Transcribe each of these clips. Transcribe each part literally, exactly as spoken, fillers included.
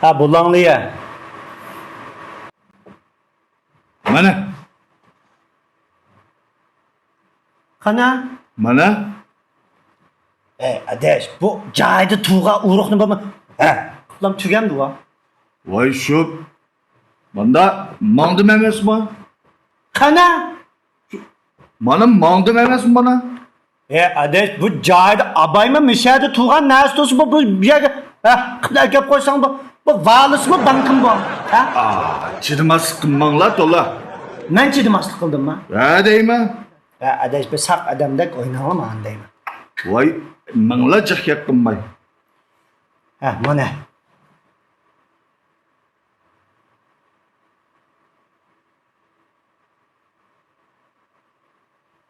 ھە، بۇلاڭلىيە. مانا. قانا؟ مانا. ئەي، ئاداش، بۇ جايىدا تۇرغان ئۇرۇقنى بولما. ھە، قۇتلام تۈگەمدۇ ۋا؟ ۋاي شۇ. ماندا ماڭدىم ئەمەسمۇ؟ قانا؟ مانا ماڭدىم ئەمەسمۇ مانا؟ ھە، ئاداش، بۇ جايىدا ئابايمۇ مىشەدە تۇرغان نەرسە تۇرسا، بۇ، بۇ يەرگە، ھە، قىلىپ ئەكەپ قويساڭ، بۇ، بۇ ۋالىسمۇ بانكىم بۇ، ھە؟ ئا، چىدىماسلىق قىلماڭلار تولا. مەن چىدىماسلىق قىلدىممۇ؟ ھە دەيمەن. ھە، ئاداش، بىر ساق ئادەمدەك ئويناڭلار ماڭا دەيمەن. ۋاي، مىڭلا جىق گەپ قىلماي. ھە، مانا.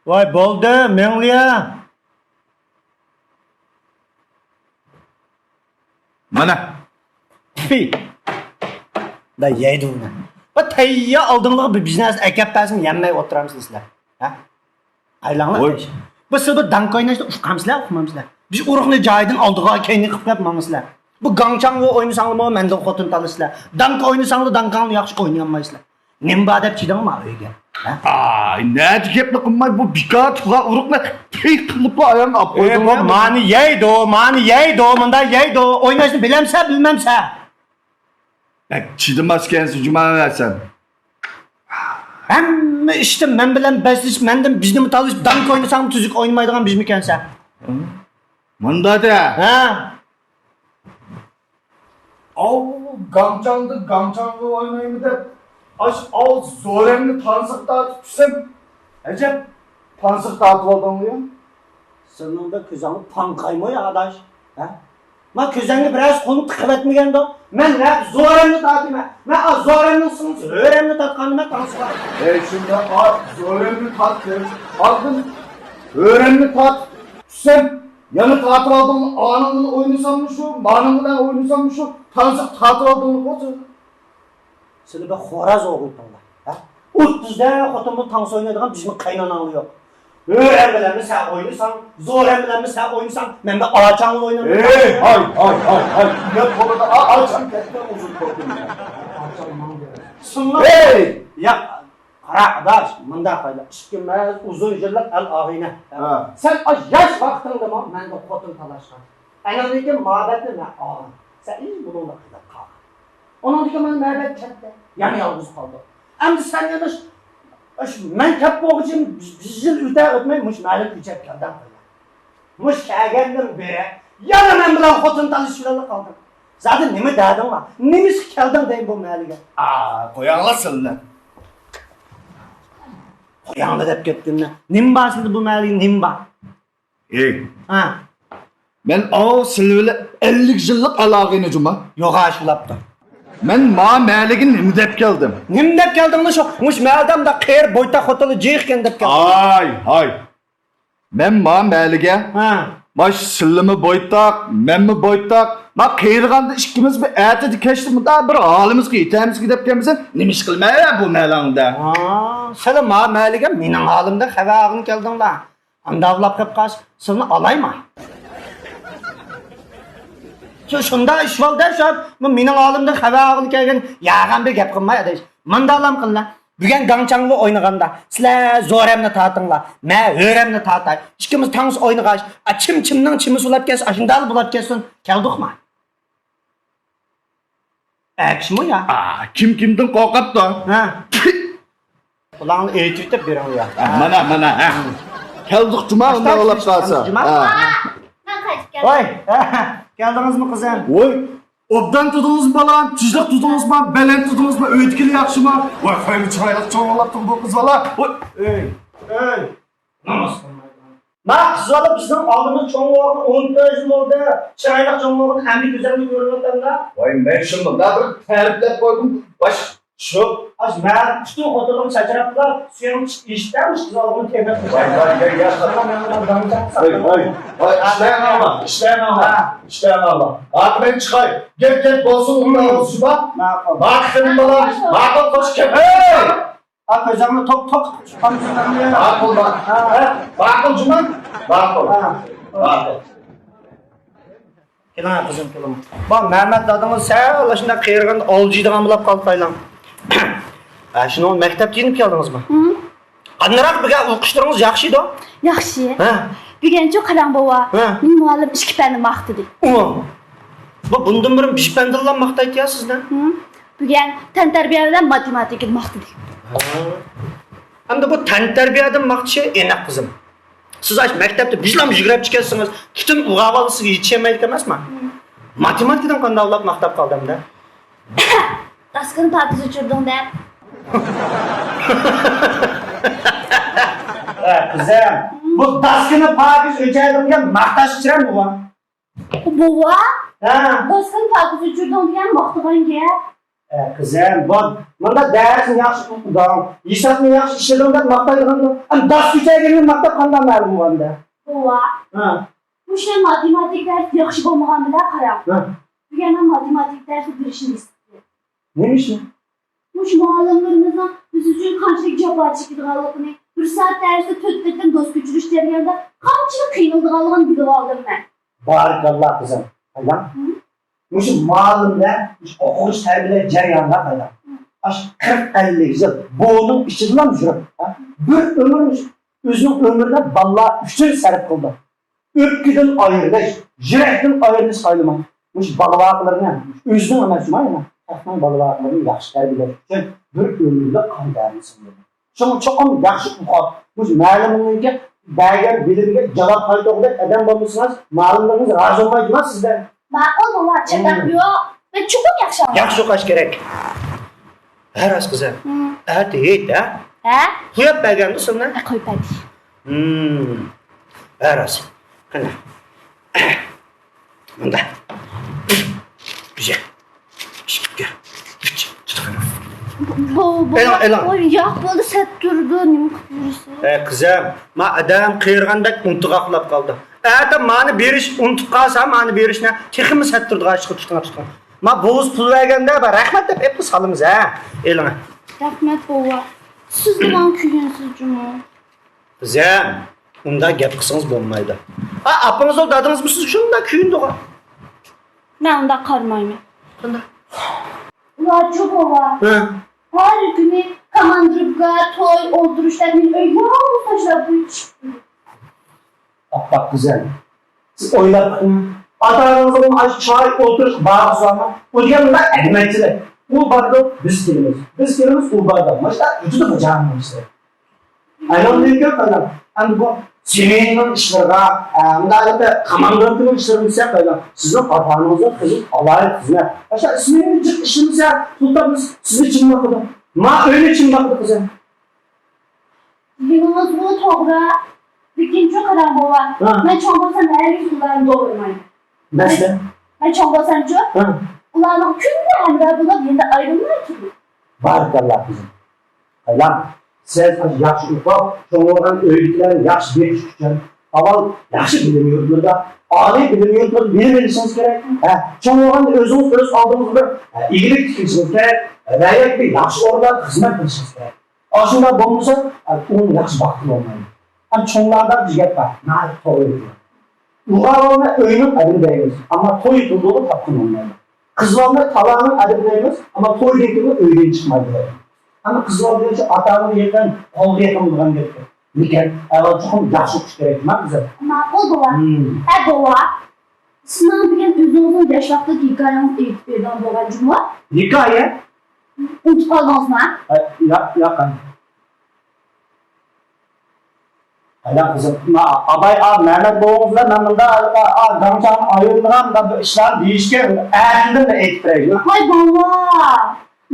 ۋاي، بولدى، مېڭلىيە. مانا. پى. دا يەيدۇ ئۇنى. بۇ تەييار ئالدىڭلارغا بىر بىر نەرسە ئەكەپ بەرسىمۇ يەمەي ئولتۇرامسىلەر سىلەر. ھە؟ قايلاڭلار. ۋاي. بۇ سىلەر بۇ داڭكا ئويناشنى ئۇقامسىلەر، ئۇقمامسىلەر؟ بىز ئۇرۇقنى جايىدىن ئالدىغا كەينىگە قىلىپ ماڭىسىلەر. بۇ گاڭچاڭغا ئوينىساڭلارمۇ مەندىن خوتۇن تالىسىلەر. داڭكا ئوينىساڭلار داڭكاڭنى ياخشى ئوينىيالمايسىلەر. نېمە بار دەپ چىدىڭلار ئۆيگە؟ ھە؟ ئاي، نەدە گەپنى قىلماي، بۇ بىكار تۇرغان ئۇرۇقنى تىك قىلىپلا ئاياغنى ئاپ ئېي، قويدۇڭلار. بۇ مانى يەيدۇ، مانى يەيدۇ، مۇنداق يەيدۇ. ئويناشنى بىلەمسە، بىلمەمسە؟ بەك چىدىماسكەنسەن جۇما سەن. ھەممە ئىشتا مەن بىلەن بەسلىشىپ، مەندىن بىزنىمۇ تالىشىپ، داڭكا ئوينىساڭمۇ تۈزۈك ئوينىمايدىغان بىزمىكەنسەن. مۇنداق دە. ھە. ئاۋۇ گاڭچاڭدا گاڭچاڭغا ئوينايمەن دەپ، ئاشۇ ئاۋۇ زورەمنى تانسىغا تارتىپ چۈشسەم، ئەجەب تانسىغا تارتىۋالدىڭمۇ يا؟ سېنىڭدە كۆزۈڭنى پاڭ قايماي ئاداش، ھە؟ ما كۆزۈڭگە بىرەرسى قولنى تىقىۋەتمىگەندۇ؟ مەن نەدە زورەمنى تارتىمەن؟ مەن ئا زورەمنىڭ سىڭلىسى ھۆرەمنى تارتقانىمەن تانسىغا. ھەي، شۇنداق ئا زورەمنى تارتتىم. ئالدىن ھۆرەمنى تارتىپ چۈشسەم، يەنە تارتىۋالدىڭمۇ، ئانىڭ بىلەن ئوينىساممۇ شۇ، مانىڭ بىلەن ئوينىساممۇ شۇ، تانسىق تارتىۋالدىڭمۇ خوجا. سىلى بىر خوراز ئوغۇتۇڭلار، ھە؟ ئوتتۇزدا خوتۇن بىلەن تانسا ئوينايدىغان بىزمۇ قايناناڭلار يوق. ھۆرەم بىلەنمۇ سەن ئوينىساڭ، زورەم بىلەنمۇ سەن ئوينىساڭ، مەن بىر ئاچاڭ بىلەن ئوينايمەن. ھەي، ھاي، ھاي، ھاي، ھاي. گەپ قولىدا ئا-، ئاچام كەتتى، ئۇزۇن قوپتۇم. ئاچاڭ ماڭدى. شۇڭلار. ھەي! ياق. قارا ئاداش، مۇنداق قىلايلى، ئىككىمىز ئۇزۇن يىللىق ئەل ئاغىنە. ھە. سەن ئاشۇ ياش ۋاقتىڭدىمۇ مەندىن خوتۇن تالاشقان. ئەنىڭدىن كېيىن مۇھەببەتنى مەن ئالغان. سەن ئى بۇنىڭدا قىلىپ قالغان. ئۇنىڭدىن كېيىن مانا مۇھەببەت كەتتى. يەنە يالغۇز قالدۇق. ئەمدى سەن يەنە ش-، ش-، مەن كەپ بولغۇچە بىر يىل ئۆتە ئۆتمەي مۇشۇ مەھەللىگە كۆچۈپ كەلدىڭ. مۇشۇ كەلگەندىن بېرى يەنە مەن بىلەن خوتۇن تالىشىش بىلەنلا قالدىڭ. زادى نېمە دەردىڭ بار؟ نېمە ئىشقا كەلدىڭ دەيمەن بۇ مەھەللىگە؟ ئا، قوياڭلار سىلەر. قوياڭلار دەپ كەتتىم. نېمە بار سىلەردە بۇ مەھەللىگە، نېمە بار؟ ئېي. ھە. مەن ئاۋۇ سىلەر بىلەن ئەللىك يىللىق ئەل ئاغىنە جۇما. يوغاش بولاپتۇ. مەن ما مەھەللىگە نېمە دەپ كەلدىم؟ نېمە دەپ كەلدىڭ شۇ؟ مۇشۇ مەھەللىدە مۇنداق قېرى بويتاق خوتۇنلار جىق ئىكەن دەپ كەلدىم. ئاي، ھاي. مەن ما مەھەللىگە، ھە، ماش سىلىمۇ بويتاق، مەنمۇ بويتاق. ما قېرىغاندا ئىككىمىز بىر ئەتىدە كەچتە مۇنداق بىر ھالىمىزغا يېتەمىزكى دەپ كەلمىسەم، نېمە ئىش قىلىمەن بۇ مەھەللەڭدە؟ ھا، سىلى ما مەھەللىگە مېنىڭ ھالىمدىن خەۋەر ئالغىلى كەلدىڭلار. ئانداق ئۇلاپ قېلىپ قالسا، سىلىنى ئالايما. شۇ، شۇنداق ئىش بولدى، شۇ، مېنىڭ ھالىمدىن خەۋەر ئالغىلى كەلگەن ياغان بىر گەپ قىلماي، ئاداش. مانداقلام قىللا. بۈگۈن گاڭچاڭغا ئوينىغاندا، سىلەر زورەمنى تارتىڭلار، مەن ھۆرەمنى تارتاي. ئىككىمىز تانسا ئوينىغاچ، ئا، چىم چىمنىڭ چىمى سۇلاپ كەتسە، ئاشۇنداقلا بولاپ كەتسۇن. كەلدۇقما؟ ئەكشىمۇ يا؟ ئا، كىم كىمدىن قورقاپتۇ؟ ھە. ئۇلارنى ئېيتىۋېتىپ بېرىڭ يا. ھە، مانا، مانا، ھە. كەلدۇق جۇما، ئۇنداق بولاپ قالسا. جۇما؟ ھە. مەن قايتىپ كەلدىم. ۋاي، كەلدىڭىزمۇ قىزىم؟ ۋوي. ئوبدان تۇردىڭىزمۇ بالام؟ تىنچلىق تۇردىڭىزمۇ؟ بەلەن تۇردىڭىزمۇ؟ ئۆيدىكىلەر ياخشىمۇ؟ ۋاي، خېلى چىرايلىق چوڭ بولاپتۇ بۇ قىز بالا. ۋوي. ئۆي، ئۆي. ناماز قىلمايدىغان. ما قىز بالا بىزنىڭ ئالدىمىز چوڭ بولغىنى ئون تۆت يىل بولدى. چىرايلىق چوڭ بولغىنى ئەمدى كۆزۈڭگە كۆرۈنۈۋاتامدا؟ ۋاي، مەن شۇنى مۇنداق بىر تەرىپلەپ قويدۇم. باش شۇ. ئاش مەن پۈتۈن خوتۇنلىرىم چاچراپلا، سۈيۈڭ ئىشتە مۇشۇ قىز ئالغىنى تېمەپ. ۋاي، ۋاي، ۋاي، ياش. ۋاي، ۋاي، ۋاي، ئىشلەڭلار، ئىشلەڭلار، ھە. ئىشلەڭلار. ھازىر مەن چىقاي. گەپ گەپ بولسۇن، ئۇنداق بولسۇن، شۇ بار. ماقۇل. ماقۇل، خېنىم بالام، ماقۇل، خوش كەپ. ھەي! ئا، كۆزۈڭنى توق، توق، چىققان كۆزۈڭنى. ماقۇل، ماقۇل. ھە. ماقۇل، جۇما. ماقۇل. ھە. ماقۇل. كېلىڭ، قىزىم، كېلىڭ. بۇ مەمەت دادىڭىز سەل ئاشۇنداق قېرىغاندا ئالجىيدىغان بولۇپ قالدى قايلاڭ. ھە، شۇنىڭ مەكتەپتە يېنىپ كەلدىڭىزمۇ؟ ھە. قانداق بۈگۈن ئوقۇشلىرىڭىز ياخشىدۇ؟ ياخشى. ھە. بۈگۈنچۇ قاراڭ بوۋا، ھە. مېنى مۇئەللىم ئىككى پەندە ماختىدى. ئۇ. بۇ بۇندىن بۇرۇن بىر پەندىلا ماختايتتى يا سىزنى. ھە. بۈگۈن تەنتەربىيە بىلەن ماتېماتىكىدا ماختىدى. ھە. ئەمدى بۇ تەنتەربىيەدىن ماختىشى ئېنىق قىزىم. سىز ئاشۇ مەكتەپتە بىجلام يۈگرەپ چىقىسىز، پۈتۈن ئۇلارغا سىزگە يېتىشەلمەيدىكەن ئەمەسمۇ؟ ماتېماتىكىدىن قانداق ئۇلاپ ماختاپ قالدى ئەمدى؟ داسكىنى پاكىز ئۆچۈردۈڭ دەپ. ھە، قىزىم، بۇ داسكىنى پاكىز ئۆچۈردۈڭ دېگەن ماختاش ئىچىرەم بۇ. بوۋا، ھە. داسكىنى پاكىز ئۆچۈردۈڭ دېگەن ماختىغان گەپ. ئە، قىزىم، بۇ، مۇندا دەرسنى ياخشى ئوقۇدۇڭ، ھېسابنى ياخشى ئىشلىدىڭ دەپ ماختايدىغان. ئەمدى داس كۆچەرگىنىنى ماختاپ قانداق مەلۇم بولغاندا؟ بوۋا. ھە. مۇشۇ ماتېماتىكا دەرسى ياخشى بولمىغان بىلەن قاراڭ. ھە. بۈگۈن مەن ماتېماتىكا دەرسى بېرىشنى ئىستىدىم. نېمە ئىشنى؟ مۇشۇ مۇئەللىملىرىمىزنىڭ بىز ئۈچۈن قانچىلىك جاپا چېكىدىغانلىقىنى، بىر سائەت دەرستە تۆت قېتىم داس كۆچۈرۈش جەريانىدا قانچىلىك قىينىلىدىغانلىقىنى بىلىۋالدىم مەن. بارىكاللا قىزىم. قايدام؟ ھە؟ مۇشۇ مۇئەللىملەر مۇشۇ ئوقۇغۇچى تەربىيەلەش جەريانىدا قايدام؟ ھە. ئاشۇ قىرىق ئەللىك يىل بۇنىڭ ئىچىدىلا يۈرۈپ، ھە؟ بىر ئۆمۈر مۇشۇ ئۆزىنىڭ ئۆمرىنى بالىلار ئۈچۈن سەرپ قىلدى. ئۆپكىدىن ئايرىلىش، يۈرەكتىن ئايرىلىش قايلىما. مۇشۇ بالا-ۋاقىلىرىنى، ئۆزىنىڭ ئەمەس جۇما يەنە، خەقنىڭ بالا-ۋاقىلىرىنى ياخشى تەربىيەلەش ئۈچۈن بىر ئۆمۈرلۈك قان تەرىنى سىڭدۈردى. شۇڭا چوقۇم ياخشى ئوقۇپ، مۇشۇ مەلۇمىنىڭكى بەرگەن بىلىمىگە جاۋاب قايتۇرغۇدەك ئادەم بولمىسىڭىز، مەلۇملىرىڭىز رازى بولمايدۇ جۇما سىزدىن. ماقۇل بوۋا، چاتاق يوق. مەن چوقۇم ياخشى ئاڭلايمەن. ياخشى ئوقۇش كېرەك. ھە، راست قىزىم. ھە. ئەتە ھېيت، ھە؟ ھە؟ قويۇپ بەرگەندۇ سىلنى؟ ھە، قويۇپ بەردى. ھىم. ھە، راست. قېنى. مۇندا. بىر، ئىككى، ئۈچ. تۇتۇڭ. بو-، بو-، ئېلىڭ، ئېلىڭ. ئوي، ياق، بولدى، سەت تۇرىدۇ، نېمە قىلىپ يۈرىسىز؟ ئە، قىزىم، ما ئادەم قېرىغاندەك ئۇنتۇغاقلاپ قالدى. ئەتە مانى بېرىش ئۇنتۇپ قالسا، مانى بېرىشنى تېخىمۇ سەت تۇرىدىغان ئىشقا تۇتۇڭ، تۇتۇڭ. ما بوۋىسى پۇل بەرگەندە، بىر رەھمەت دەپ ئېلىپ سالىمىز، ھە؟ ئېلىڭ. رەھمەت، بوۋا. سىزمۇ ماڭا كۆيۈنسىز جۇمۇ. قىزىم، ئۇنداق گەپ قىلسىڭىز بولمايدۇ. ئا، ئاپىڭىزمۇ دادىڭىزمۇ سىزگە شۇنداق كۆيۈنىدىغۇ. مەن ئۇنداق قارىمايمەن. قانداق؟ ئۇلارچۇ بوۋا. ھە. ھەر كۈنى كاماندىروپكا، توي، ئولتۇرۇش دەپ مېنى ئۆيگە يالغۇز تاشلاپ قويۇپ چىقىپتۇ. ئاپپاق قىزىم، سىز ئويلاپ بېقىڭ. ئاتا-ئانىڭىزغىمۇ ئاشۇ چاي ئولتۇرۇشقا بارغۇزامۇ؟ ئۇ دېگەن مۇنداق ئەدىمەتچىلىك. ئۇ بارىدۇ، بىز كېلىمىز. بىز كېلىمىز، ئۇ بارىدۇ. مۇشۇنداق ئۆتىدۇ بۇ جاھاننىڭ ئىشلىرى. ئايالدىن كۆپ قايدام. ئەمدى بۇ سېمىننىڭ ئىشلىرىغا، ئە، مۇنداق ئەلۋەتتە كاماندىروپكىنىڭ ئىشلىرىغا دېسەك قايدام. سىزنىڭ ئاتا-ئانىڭىزنىڭ خىزمىتى ئالاھىدە خىزمەت. ئاشۇ سېمىننى جىق ئىشلىمىسە، پۇل تاپمىسا، سىزنى چىن باقىدۇ. ما ئۆينى چىن باقىدۇ قىزىم. دېگىنىڭىزمۇ توغرا. لېكىنچۇ قاراڭ بوۋا، ھە. مەن چوڭ بولسام ھەرگىز ئۇلارنى دوغرىمايمەن. مەسىلەن؟ مەن چوڭ بولسامچۇ؟ ھە. ئۇلارنىڭ كۈندە ھەمراھ بولۇپ، يېنىدا ئايرىلماي تۇرىمەن. بارىكاللا قىزىم. قايدام، سىز ياخشى ئوقۇپ، چوڭ بولغان ئۆيدىكىلەرنى ياخشى بېقىش ئۈچۈن ئاۋۋال ياخشى بىلىم يۇرتلىرىدا، ئالىي بىلىم يۇرتلىرىدا بىلىم ئېلىشىڭىز كېرەك. ھە، چوڭ بولغاندا ئۆزىڭىز ئۆز ئالدىڭىزغا بىر، ھە، ئىگىلىك تىكلىشىڭىز كېرەك. رەئيەتكە ياخشى ئورۇنلاردا خىزمەت قىلىشىڭىز كېرەك. ئاشۇنداق بولمىسا، ئۇنى ياخشى باققىلى بولمايدۇ. ئەمما چوڭلاردا بىر گەپ بار، ناھايىتى توغرا ئېيتىلغان. ئۇلۇغ بالىنى ئۆينىڭ ئەدىبى دەيمىز، ئەمما توي قىلدۇرغۇ تاپقىنى بولمايدۇ. قىز بالىنى تالاغنىڭ ئەدىبى دەيمىز، ئەمما تويدىن كېيىن ئۆيدىن چىقمايدۇ دەيدۇ. ئەمما قىز بالا دېگەن شۇ ئاتا-ئانىغا يېقىن، قولغا يېقىن بولغان گەپكەن. لېكىن ئەۋۋەل چوقۇم ياخشى ئوقۇش كېرەك، نېمە قىزىم؟ ماقۇل بوۋا. ھىم. ئە بوۋا، سېنىڭ دېگەن ئۆزىڭىزنىڭ ياش ۋاقتىدىكى ھېكايىڭىزنى ئېيتىپ بېرىدىغان بولغان جۇمۇ. ھېكايە؟ ئۇنتۇپ قالدىڭىزمۇ؟ ئە، ياق، ياق. قايدام قىزىم، ما-، ئاباي، ئا، مەمەت بوۋىڭىز بىلەن مەن مۇنداق، ئا، ئا، گاڭچاڭنى ئايرىلىدىغان مۇنداق بىر ئىشلارنى دېيىشكەن، ئەتىدىن بىر ئېيتىپ بېرەي. ۋاي بالىلار،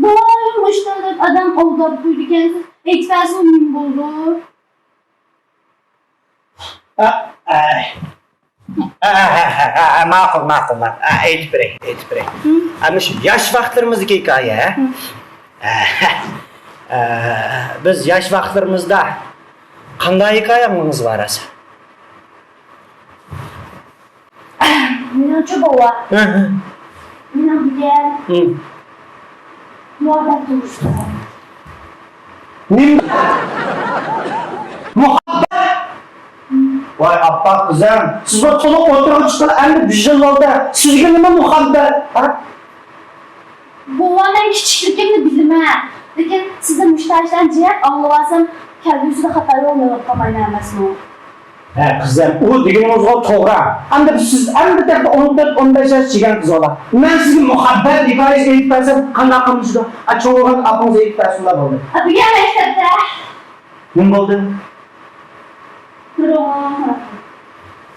دائىم مۇشۇنداق دەپ ئادەم ئالداپ قويىدىكەنسىز، ئېيتىپ بەرسىڭىز نېمە بولىدۇ؟ ئا، ئاي. ھە، ھە، ھە، ھە، ھە، ماقۇل، ماقۇل، ماقۇل. ھە، ئېيتىپ بېرەي، ئېيتىپ بېرەي. ھە؟ ئەمدى شۇ ياش ۋاقىتلىرىمىزدىكى ھېكايە، ھە؟ ھە. ھە، ھە، ھە، بىز ياش ۋاقىتلىرىمىزدا قانداق ھېكايە ئاڭلىغىڭىز بار ئەسلى؟ مېنىڭچە بوۋا. ھە، ھە. مېنىڭ دېگەن. ھە. مۇھەببەت تۇرمۇشى. نېمە؟ مۇھەببەت؟ ۋاي ئاپپاق قىزىم، سىز بۇ تولۇق ئوتتۇرىغا چىققىلى ئەمدى بىر يىل بولدى. سىزگە نېمە مۇھەببەت؟ ھە؟ بوۋا، مەن كىچىكلىكىمنى بىلىمەن. لېكىن سىزدىن مۇشۇ تاشلارنى جىق ئاڭلىۋالسام، كەلگۈسىدە خاتا يولنى ئۆرۈپ قالمايمەن ئەمەسمۇ؟ ھە قىزىم، ئۇ دېگىنىڭىزغۇ توغرا. ئەمدى سىز ئەمدى تېخى ئون تۆت، ئون بەش ياش چىگەن قىز بالا. مەن سىزگە مۇھەببەت ھېكايىسى ئېيتىپ بەرسەم، قانداق قىلمىسىدۇ؟ ئا، چوڭ بولغاندا ئاپىڭىزغا ئېيتىپ بەرسىڭلار بولدى. ئا، بۈگۈن مەكتەپتە. نېمە بولدى؟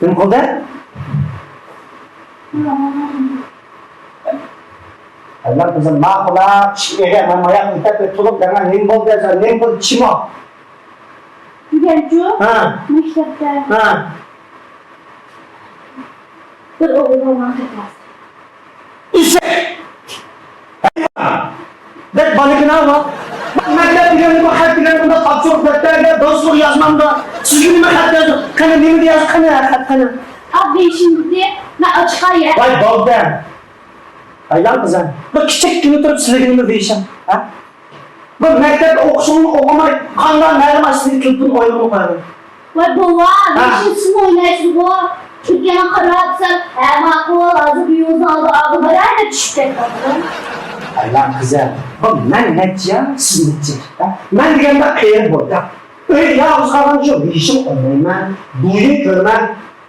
نېمە قىلدى؟ ئەللەم قىزىم، ماقۇلا، ئىشىك ئېگە، مەن ماياق مەكتەپتە تۇرۇپ دەڭە، نېمە بولدى دېسە، نېمە بولدى، چىمۇ؟ بۈگۈنچۇ؟ ھە. مەكتەپتە. ھە. بىر ئوغۇل رومان خەت يازدى. ئېشەك! بەك بالىكىنا بۇ. مەكتەپ دېگەن، بۇ خەت دېگەن، بۇنداق تاپشۇرۇق دەپتەرگە دوستلۇق يازمامدۇ؟ سىزگە نېمە خەت يازدى؟ قېنى، نېمە يازدى؟ قېنى، خەت قېنى؟ ئا، بېشىمدىكى، مەن ئاچقان يەر. ۋاي، بولدى. ئايلان قىزىم، بۇ كىچىككىنە تۇرۇپ سىلىگە نېمە دېيىشىم؟ ھە؟ بۇ مەكتەپتە ئوقۇشۇڭنى ئوقۇماي، قانداق مەلۇم ئاشۇ تېلېفون ئويۇنىنى قويغىن؟ ۋاي بوۋا، ھە. مەن شۇنى سىزمۇ ئوينايسىزغۇ؟ تۈركىيەنىڭ قاراپ سەن، ھە، ماقۇل، ھازىر بىيۇزنىڭ ئالدىغا ئالدى باراي دەپ چۈشۈپ كەتتىڭمۇ؟ ئايلان قىزىم، بۇ مەن نەچچە يا، سىز نەچچە؟ ھە؟ مەن دېگەندە قېرى بويداق. ئۆيدە يالغۇز قالغان ئۈچۈن يېشىم ئوينايمەن، بويۇن كۆرىمەن.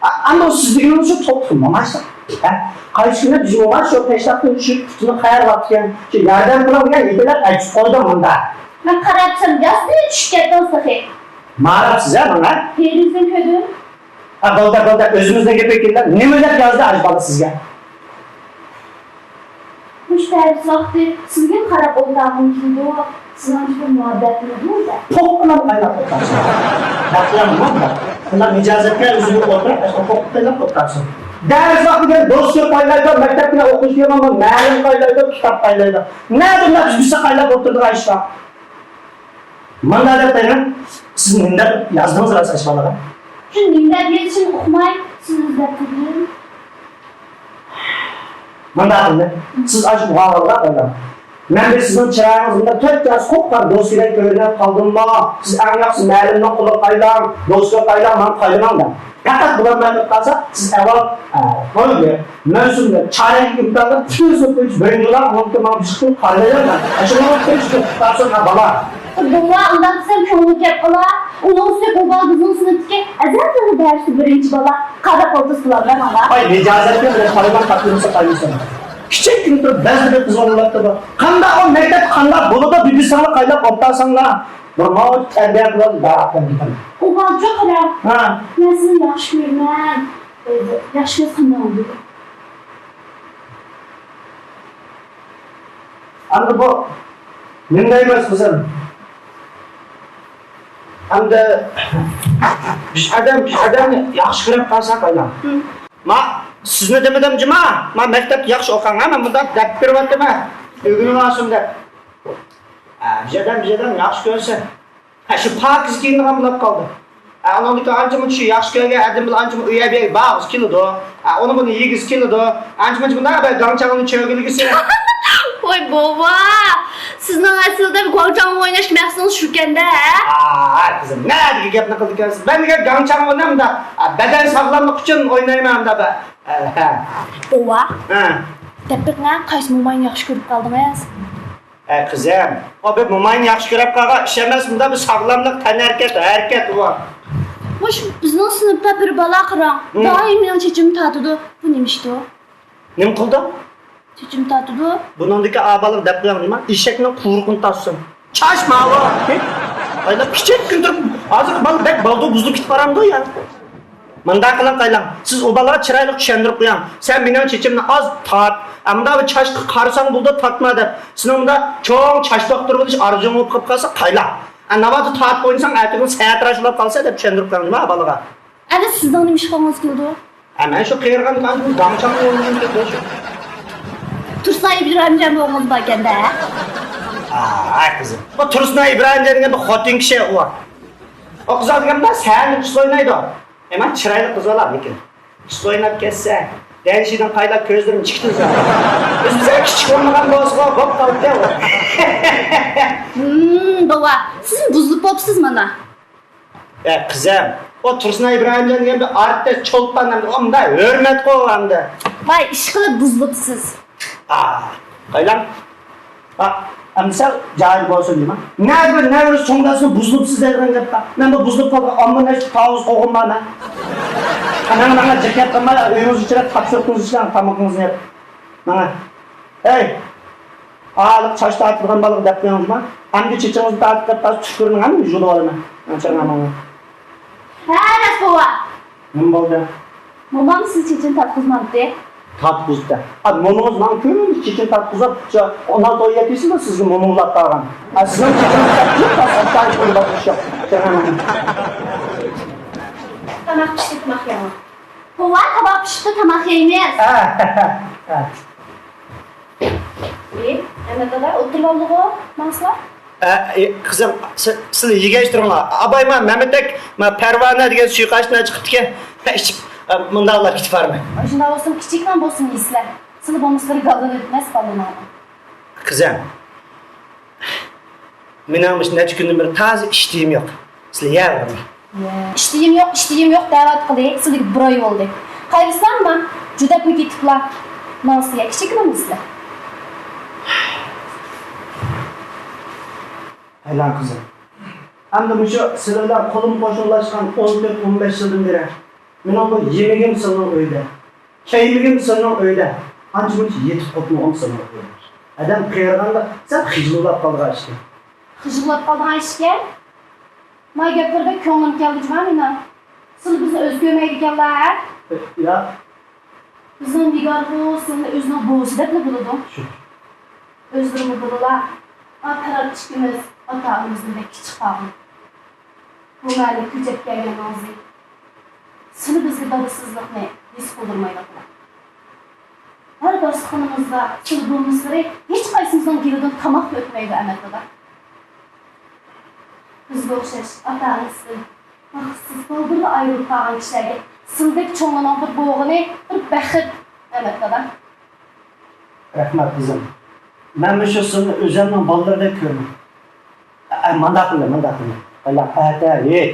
ئا-، ئەمما سىز دېگىنىڭىز شۇ توختىماماش. ھە؟ قايسى كۈنى بىز ماما شۇ پەشتاقتىن چۈشۈپ، پۇتىنى قەيەر ۋاپتىكەن، شۇ ياردەم قىلىڭ دېگەن يېتىلەپ ئەچىپ قويدۇم مۇندا. مەن قاراپ تۇرسام، ياستىن چۈشۈپ كەتتىڭىز تېخى. ماراپسىز ھە ماڭا؟ تېلېۋىزور كۆردۈم. ھە، بولدى، بولدى، ئۆزىمىزنىڭ گېپى كېلىدۇ. نېمە دەپ يازدى ئاشۇ بالا سىزگە؟ مۇشۇ دەرس ۋاقتى سىزگە قاراپ ئولتۇرغۇم كېلىدۇ، سىزنىڭ بىر مۇھەببەتىڭىزمۇ بار. پوق بىلەن قايناپ ئولتۇرسىڭ. دەپ قويامدۇ؟ بۇنداق مىجازەتكە ئۆزىگە ئولتۇرۇپ، ئاشۇ پوق قايناپ ئولتۇرسىڭ. دەرس ۋاقتى دېگەن دوست كۆپ قاينايدۇ، مەكتەپتە ئوقۇش دېگەن مۇئەللىم قاينايدۇ، كىتاب قاينايدۇ. نەدە ئۇنداق بىر قايناپ ئولتۇرىدىغان ئىش بار؟ مانا دەپ قويۇڭ، سىز نېمە دەپ يازدىڭىز راست ئاشۇ بالىغا؟ شۇ نېمە دەپ يېزىشىنى ئۇقماي، سىزنى ئىزدەپ كىردىم. مانا قىلدى. سىز ئاشۇ مۇغاۋىرلار قويۇڭ. مەن بىر سىزنىڭ چىرايىڭىز مۇنداق تۆت ياز قوپقان دوسكىدەك كۆرۈنۈپ قالدىممۇ؟ سىز ئەڭ ياخشى مەلۇمنىڭ قولىغا قايلاڭ، دوسكىغا قايلاڭ، ماڭا قايلىماڭ دەڭ. پەقەت بۇلار مەن قىلىپ قالسا، سىز ئەۋۋال، ئە، قويۇڭ، مەن شۇنداق چارەك ئىمتىھاندا پۈتۈن سوقۇنچ بىرىنچى بولا، ئۇنىڭدىن ماڭا بىر شۇ قارىلايلا. ئاشۇنىڭغا قويۇش قىلىپ قالسا، ھە، بالا. بوۋا، ئۇنداق دېسەم كۆڭلى كەپ قالا. ئۇنىڭ ئۈستىگە ئۇ بالا بىزنىڭ سىنىپتىكى ئەزەلدىن دەرستە بىرىنچى بالا. قاراپ ئولتۇرسىلا، ماڭا. ھاي، نىجازەتكە بىلەن قارايمەن، قاتنىمىسا قايمىسۇن. كىچىككىنە تۇرۇپ بەزىدە بىر قىزغىن بولۇۋاتىدۇ. قانداق ئۇ مەكتەپ قانداق بولىدۇ، بىبىسىڭلار قايلاپ ئولتۇرساڭلار. بىر ماۋۇ تەربىيە قىلىپ باراتتىم. ئۇ بالىچۇ قاراڭ. ھە. مەن سېنى ياخشى كۆرىمەن. ياخشى كۆرسە قانداق بولىدۇ؟ ئەمدى بۇ نېمە دەيمىز قىزىم؟ ئەمدى بىر ئادەم، بىر ئادەمنى ياخشى كۆرۈپ قالساق ئايلان. ما سىزنى دېمىدىم جۇما؟ ما مەكتەپتە ياخشى ئوقۇڭ ھە، مەن مۇنداق دەپ بېرىۋاتىمەن. ئۆگىنىۋالسۇن دەپ. ھە، بىر ئادەم، بىر ئادەم ياخشى كۆرسە. ھە، شۇ پاكىز كىيىنىدىغان بولۇپ قالدى. ھە، ئۇنىڭدىكى ئانچىمۇ شۇ ياخشى كۆرگەن ئادەم بىلەن ئانچىمۇ ئۆيەبىيەي بارغۇسى كېلىدۇ. ھە، ئۇنى بۇنى يېگۈسى كېلىدۇ. ئانچە-مۇنچە بۇنداق بىر گاڭچاڭنى چۆگىلىگۈسى. ۋاي بوۋا، سىزنىڭ ئەسلىدە بىر گاڭچاڭ ئويناش مەقسىتىڭىز شۇكەندە، ھە؟ ھە، قىزىم، نەدىكى گەپنى قىلىدىكەنسىز؟ مەن دېگەن گاڭچاڭ ئوينامدا، ھە، بەدەن ساغلاملىقى ئۈچۈن ئوينايمەن ئەمدى. ھە، ھە. بوۋا، ھە. دەپ بېقىڭە، قايسى موماينى ياخشى كۆرۈپ قالدىڭىز؟ ئەي قىزىم، ئۇ بىر موماينى ياخشى كۆرۈپ قالغان ئىش ئەمەس، بۇندا بىر ساغلاملىق، تەنھەرىكەت، ھەرىكەت ئۇ. مۇشۇ بىزنىڭ سىنىپتا بىر بالا قاراڭ، ھىم. دائىم مېنىڭ چېچىمنى تارتىدۇ. بۇ نېمە ئىشتۇ؟ نېمە قىلدى؟ چېچىمنى تارتىدۇ. بۇنىڭدىكى ئا بالىغا دەپ قويۇڭ نېمە؟ ئېشەكنىڭ قۇيرۇقىنى تارتسۇن. چاچ ماۋۇ. ئايلاپ كىچىككىنە تۇرۇپ، ھازىر بالا بەك بالدۇر بۇزۇلۇپ كېتىپ بارامدۇ يا؟ مۇنداق قىلىڭ قايلاڭ، سىز ئۇ بالىغا چىرايلىق چۈشەندۈرۈپ قويۇڭ. سەن مېنىڭ چېچىمنى ئاز تارت. ئە، مۇنداق بىر چاچقا قارىساڭ بولىدۇ، تارتما دەپ. سېنىڭ مۇنداق چوڭ چاچ دوختۇرى بولۇش ئارزۇڭ بولۇپ قېلىپ قالسا قايلاڭ. ئە، ناۋادا تارتىپ ئوينىساڭ، ئەتىگۈن سەتىراش بولۇپ قالسا دەپ چۈشەندۈرۈپ قويۇڭ جۇما بالىغا. ئەنە سىزنىڭ نېمە ئىش قىلغۇڭىز كېلىدۇ؟ ئە، مەن شۇ قېرىغان كانتىم داڭچاڭ ئورنىدىن كېتىۋاتىمەن. تۇرسۇنئاي ئىبراھىمجان بوغۇڭىز باركەندە، ھە؟ ئا، قىزىم. بۇ تۇرسۇنئاي ئىبراھىمجان دېگەن بىر خوتۇن كىشى ئۇ. ئۇ قىز دېگەن بۇنداق سەھنىدە ئۇسسۇل ئوينايدۇ. ئەمما چىرايلىق قىز بالا لېكىن. ئۇسسۇل ئويناپ كەتسە، دەنشىدىن قايلاپ كۆزلىرىم چىقتى. بىز بىزگە كىچىك بولمىغان بولسىغۇ، بوپ قالدى ئۇ. ھىم، بوۋا، سىز بۇزۇلۇپ بوپسىز مانا. ئە، قىزىم، ئۇ تۇرسۇنئاي ئىبراھىمجان دېگەن بىر ئارتىس، چولپان، ئەمدى ئۇنداق ھۆرمەت قويغاندا. ۋاي، ئىشقىلىپ بۇزۇلۇپسىز. ئا، قايلام. ئا، ئەمدى سەل جاھىل بولسۇن دېمە. نەدە بىر نەۋرىسى چوڭ دەسمۇ بۇزۇلۇپسىز دەيدىغان گەپ بار. مەن بۇ بۇزۇلۇپ قالغان ئامما نەچچە تاۋۇز قوغۇن بار مەن. مانا، مانا جىق گەپ قىلماي، ئۆيىڭىزگە چىراپ تاپشۇرۇقىڭىزنى ئىشلەڭ، تامىقىڭىزنى يەپ. مانا. ھەي! ھالىقى چاچ تارتىدىغان بالىغا دەپ قويۇڭ جۇما. ئەمدى چېچىڭىزنى تارتىپ قېلىپ، ھازىر تۈكۈرنىڭ ھەممىنى يۇلۇۋالىمەن. مانا چىراڭ ماڭا. ھە، راست بوۋا. نېمە بولدى؟ مومام سىز چېچىنى تارتقۇزمامتى؟ تارتقۇزدى. ئا، مومىڭىز ماڭا كۈندە چېچىنى تارتقۇزۇپ، شۇ ئون ئالتە ئون يەتتە يىلدا سىزگە مومىڭ ئۇلاپ قالغان. ئا، سىزنىڭ چېچىڭىز تارتقۇزۇپ، تاش ئاپتاي قىلىپ باقىشى يوق. تاماق پىشتى، تاماق يەڭ. بوۋا، تاماق پىشىپتۇ، تاماق يەيمىز. ھە، ھە، ھە. ئى، ئەمەت دادا، ئولتۇرۇۋالدىغۇ، ماڭسىلا. ئە، ئى، قىزىم، سى-، سىلەر يېگەچ تۇرۇڭلار. ئاباي، ما، مەمەتەك، ما، پەرۋانە دېگەن سۇيۇقئاشنى چىقىپتىكەن. ئىچىپ، ئە، مۇنداقلا كېتىپ بارىمەن. شۇنداق بولسۇن، كىچىكلا بولسۇن يېسىلەر. سىلەر بولمىسىلەر گالدىن ئۆتمەس بالىنىڭ. قىزىم، مېنىڭ مۇشۇ نەچچە كۈندىن بېرى تازا ئىشتىيىم يوق. سىلەر يەۋېرىڭلار. ئىشتىيىم يوق، ئىشتىيىم يوق دەۋاتقىلى سىلىگە بىر ئاي بولدى. قايرىسام ما، جۈدەپمۇ كېتىپلا. ماڭسىلەر، كىچىكلىمىسىلەر. ئايلان قىزىم. ئەمدى مۇشۇ سىلەر بىلەن قولۇم قوشنىلاشقان ئون تۆت، ئون بەش يىلدىن بېرى مېنىڭ بۇ يېمىكىم سىلىنىڭ ئۆيىدە. كەينىگىم سىلىنىڭ ئۆيىدە، ئانچە-مۇنچە يېتىپ قوپمىغۇم سىلىنىڭ ئۆيىدە. ئادەم قېرىغاندا سەل خىجىللاپ قالىدىغان ئىشكەن. خىجىللاپ قالىدىغان ئىشكەن؟ ما گەپلىرىدە كۆڭلۈم كەلدى جۇما مېنىڭ. سىلى بىزنى ئۆزى كۆرمەيدىكەنلەر، ھە؟ يا. بىزنىڭ نىگارغۇ سىلىنى ئۆزىنىڭ بوۋىسى دەپلا بىلىدۇ. شۇ. ئۆزلىرىمۇ بىلىلا، ئا تەرەپ ئىككىمىز ئاتا-ئانىمىزدىن بەك كىچىك قالغان. بۇ مەھەللىگە كۆچۈپ كەلگەندىن كېيىن سىلى بىزگە دادىسىزلىقنى ھېس قىلدۇرمايدىغان. ھەر داستىخىنىمىزدا سىلى بولمىسىلى ھېچقايسىمىزنىڭ گېلىدىن تاماق ئۆتمەيدۇ ئەمەت دادا. بىزگە ئوخشاش ئاتا-ئانىسىدىن بەختسىز بالدۇرلا ئايرىلىپ قالغان كىشىلەرگە سىلىدەك چوڭلارنىڭ بىر بولغىنى بىر بەخت ئەمەت دادا. رەھمەت قىزىم. مەن مۇشۇ سىلىنى ئۆزۈمنىڭ بالىلىرىدەك كۆرىمەن. ئە، مانداق قىلىڭ، مانداق قىلىڭ. قايلا، ئەتە، ھېي،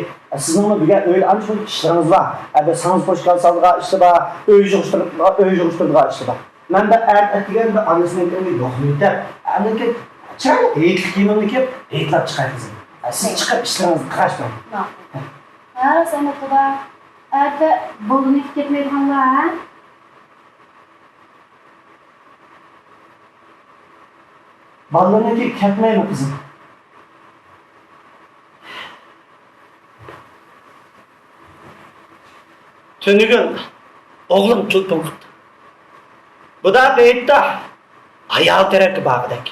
سىزنىڭمۇ بۈگۈن ئۆيدە ئانچە-مۇنچە ئىشلىرىڭىز بار. ئە، بىر ساڭزا پوشكال سالىدىغان ئىشلار بار، ئۆي يىغىشتۇرىدىغان، ئۆي يىغىشتۇرىدىغان ئىشلار بار. مەن بىر ئەتە ئەتىگەن بىر ئانىسىنىڭكىنى يوقلاپ ئۆتەپ، ئاندىن كېيىن چىرايلىق ھېيتلىق كىيىمىمنى كىيىپ، ھېيتلاپ چىقاي قىزىم. ئە، سىز چىقىپ ئىشلىرىڭىزنى قىلىشتۇرۇڭ. ماقۇل. ھە، سەمەت دادا. ئەتە بالىنى كەتمەيدىغانلار، ھە؟ بالىلىرىنىڭكى كەتمەيمۇ قىزىم؟ تۈنۈگۈن ئوغلۇم تېلېفون قىپتۇ. بۇداقى ھېيتتا ئايال تەرەپكە بارغۇدەك.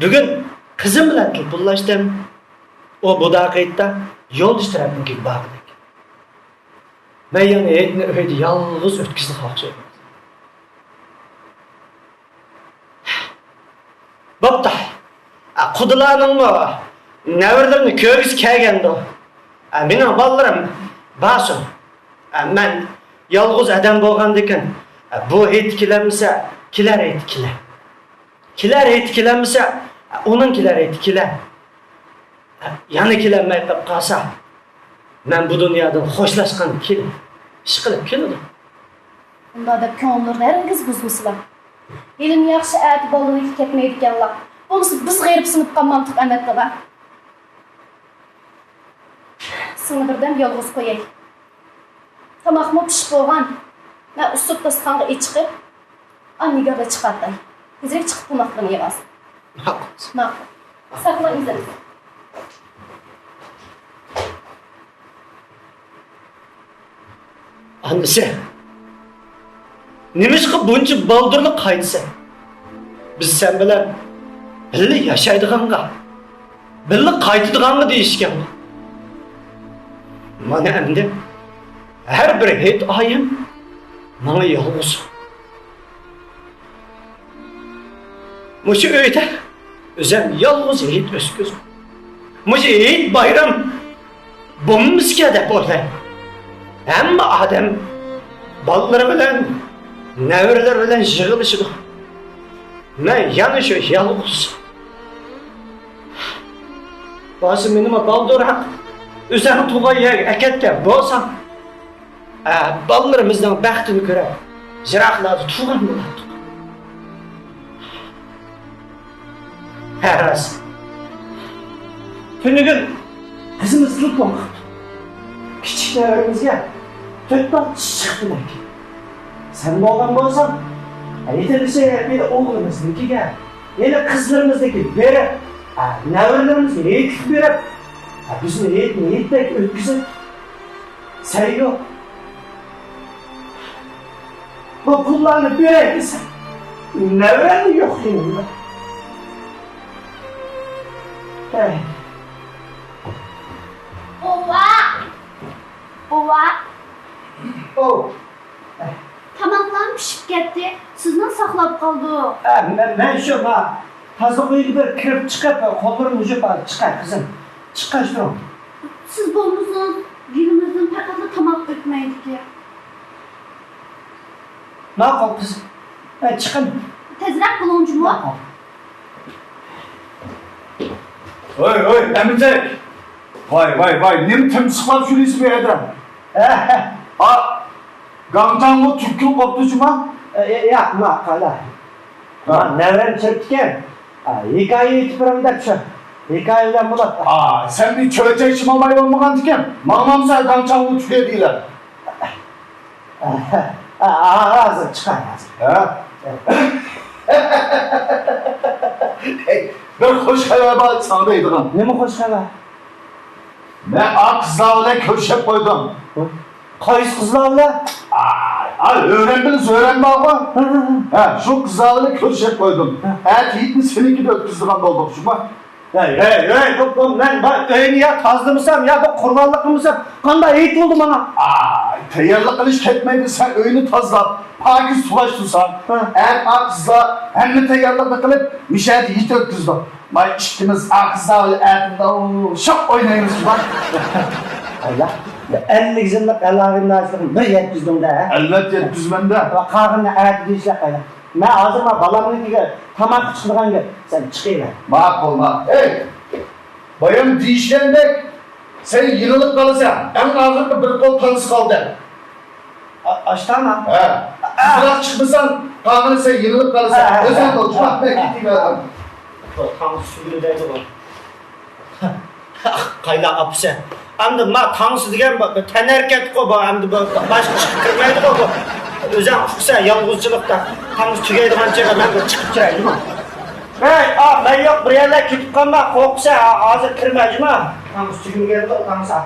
بۈگۈن قىزىم بىلەن تېلېفونلاشتىم. ئۇ بۇداقى ھېيتتا يولدىشى تەرەپنىڭكىگە بارغۇدەك. مەن يەنە ھېيتنى ئۆيدە يالغۇز ئۆتكۈزىدىغان ئوخشايمەن. بوپتۇ. ئە، قۇدىلارنىڭمۇ نەۋرىلىرىنى كۆرگۈسى كەلگەندۇ. ئە، مېنىڭ بالىلىرىم بارسۇن. ئە، مەن يالغۇز ئادەم بولغاندىكىن، ئە، بۇ ھېيت كېلەلمىسە، كېلەر ھېيت كېلەر. كېلەر ھېيت كېلەلمىسە، ئە، ئۇنىڭ كېلەر ھېيت كېلەر. ئە، يەنە كېلەلمەي قېلىپ قالسا، مەن بۇ دۇنيادىن خوشلاشقان كېلىن، ئىشقىلىپ كېلىدۇ. ئۇنداق دەپ كۆڭۈللىرىنى ھەرگىز بۇزمىسىلا. ھېلىمۇ ياخشى ئەتە بالىلىرى كەتمەيدىكەنلا. بولمىسا بىز غېرىبسىنىپ قالمامتۇق ئەمەت دادا. سىلىنى بىردەم يالغۇز قوياي. تاماقمۇ پىشىپ بولغان. مەن ئۇسسۇپ داستىخانغا ئېچىقىپ، ئا، نىگاردا چىقارتاي. تېزرەك چىقىپ تاماقلىرىنى يەۋالسۇن. ماقۇل. ماقۇل. ساقلايمىز ئەمىسە. ئانىسى، نېمىشقا بۇنچە بالدۇرلا قايتىسەن؟ بىز سەن بىلەن بىللە ياشايدىغانغا، بىللە قايتىدىغانغا دېيىشكەنغۇ. مانا ئەمدى ھەر بىر ھېيت ئايىم ماڭا يالغۇز. مۇشۇ ئۆيدە ئۆزۈم يالغۇز ھېيت ئۆتكۈزدۈم. مۇشۇ ھېيت بايرام بولمىسىكەن دەپ ئويلايمەن. ھەممە ئادەم بالىلىرى بىلەن، نەۋرىلىرى بىلەن يىغىلىشىدۇ. مەن يەنە شۇ يالغۇز. بولسا مېنىمۇ بالدۇرراق ئۆزۈڭ تۇغۇلغان يەرگە ئەكەتكەن بولساڭ، ئە، بالىلىرىمىزنىڭ بەختىنى كۆرۈپ، يىراقلاردا تۇرغان بولاتتۇق. ھە، راست. تۈنۈگۈن قىزىمىز تېلېفون قىپتۇ. كىچىك نەۋرىمىزگە تۆت بال چىقىپتىمەن. سەن بولغان بولساڭ، ھېيتلىسە يەنە ئوغلىمىزنىڭكىگە، يەنە قىزلىرىمىزنىڭكىگە بېرىپ، ھە، نەۋرىلىرىمىزگە ھېيتلىق بېرىپ، ھە، بىزمۇ ھېيتنى ھېيتتەك ئۆتكۈزۈپ، سەن يوق. بۇ پۇللارنى بېرەي دېسەم، نەۋرەممۇ يوق يېنىمدا. ھەي. بوۋا! بوۋا! ئوۋ. تاماقلارمۇ پىشىپ كەتتى. سىزنى ساقلاپ قالدۇق. ئە، مەن، مەن شۇ، ما، تازىلىق ئۆيىگە بىر كىرىپ چىقىپ، قوللىرىمنى يۇيۇپ، ئا، چىقاي، قىزىم. چىققاچ تۇرۇڭ. سىز بولمىسىڭىز، يېنىمىزدىن پەقەتلا تاماق ئۆتمەيدىكەن. ماقۇل، قىزىم. ئە، چىقىڭ. تېزرەك قىلىڭ جۇمۇ. ماقۇل. ھوي، ھوي، ئەمىتەك! ۋاي، ۋاي، ۋاي، نېمە تىمسىقلاپ يۈرىسىز بۇ يەردە؟ ھە، ھە. ئا، گاڭچاڭمۇ تۈپكۈل قوپتۇ جۇما؟ ئە، ياق، ما، قالا. ھە. نەۋرەم چىرىپتىكەن. ئا، ھېكايە ئېيتىپ بېرىڭ دەپ شۇ ھېكايە بىلەن بولۇپ. ئا، سەن بىر چۆچەك چىمالماي بولمىغاندىكىن، ماڭمامسەن گاڭچاڭمۇ تۈگەي دېيىلەر. ئا، ئا، ھازىر چىقاي، ھازىر. ھە؟ بىر خوش خەۋەر بار ساڭا دەيدىغان. نېمە خوش خەۋەر؟ مەن ئا قىزلار بىلەن كۆرۈشۈپ قويدۇم. ھە؟ قايسى قىزلار بىلەن؟ ئا، ئا، ئۆرەم بىلەن زۆرەم بارغۇ. ھە، ھە، ھە. ھە، شۇ قىزلار بىلەن كۆرۈشۈپ قويدۇم. ھە. ئەتە ھېيتنى سېنىڭكىدە ئۆتكۈزىدىغان بولدۇق، شۇما؟ ھەي، ھەي، ھەي، بۇ، بۇ مەن بار ئۆينى يا تازىلىمىسام، يا بىر قۇربانلىق قىلمىسام، قانداق ھېيت بولدى ماڭا؟ ئاي، تەييارلىق قىلىش كەتمەيدۇ، سەن ئۆينى تازىلاپ، پاكىز سۇۋاشتۇرساڭ. ھە. ئەتە قىزلار ھەممە تەييارلىقنى قىلىپ، مۇشۇ يەردە ھېيت ئۆتكۈزدۇق. ماي ئىككىمىز قىزلار بىلەن ئەتىندە شوق ئوينايمىز، جۇما. ئەللىك يىللىق ئالاقىداشلىقنى بىر يەتكۈزدۈڭ-دە، ھە؟ ئەلۋەتتە يەتكۈزىمەن-دە. قالغىنىنى ئەتە دېيىشلەپ قوياي. مەن ھازىر ما بالامنىڭكىگە تاماققا چىقىدىغان گەپ، سەن چىقىۋەر. ماقۇل، ماقۇل. ھەي، بايام دېيىشكەندەك، سەن يېڭىلىپ قالىسەن. ئەڭ ئاخىرقى بىر قول تانسا قالدى. ئا-، ئاشتاما؟ ھە. ئا. تېزراق چىقمىساڭ، قالغىنى سەن يېڭىلىپ قالىسەن. ھە، ھە، ئۆزۈڭ ھە، بول، ھە، جۇما، ھە، مەن ھە. كېتىۋەرەم. بۇ تانسا سۈگۈنى دەيدىغۇ. قايلا ئاپىسى. ئەمدى ما تانسا دېگەن بۇ، بۇ تەنھەرىكەتقۇ بۇ، ئەمدى بۇ باشقا ئىشقا كىرمەيدىغۇ بۇ. ئۆزۈڭ ئۇقىسەن، يالغۇزچىلىقتا تانسا تۈگەيدىغان چېغى مەن بىر چىقىپ كىرەي، جۇما. ھەي، ئا، مەن يوق، بىر يەرلەر كېتىپ قالما، قورقىسەن، ھا-، ھازىر كىرمە، جۇما. تانسا تۈگىمىگەندە تانسا.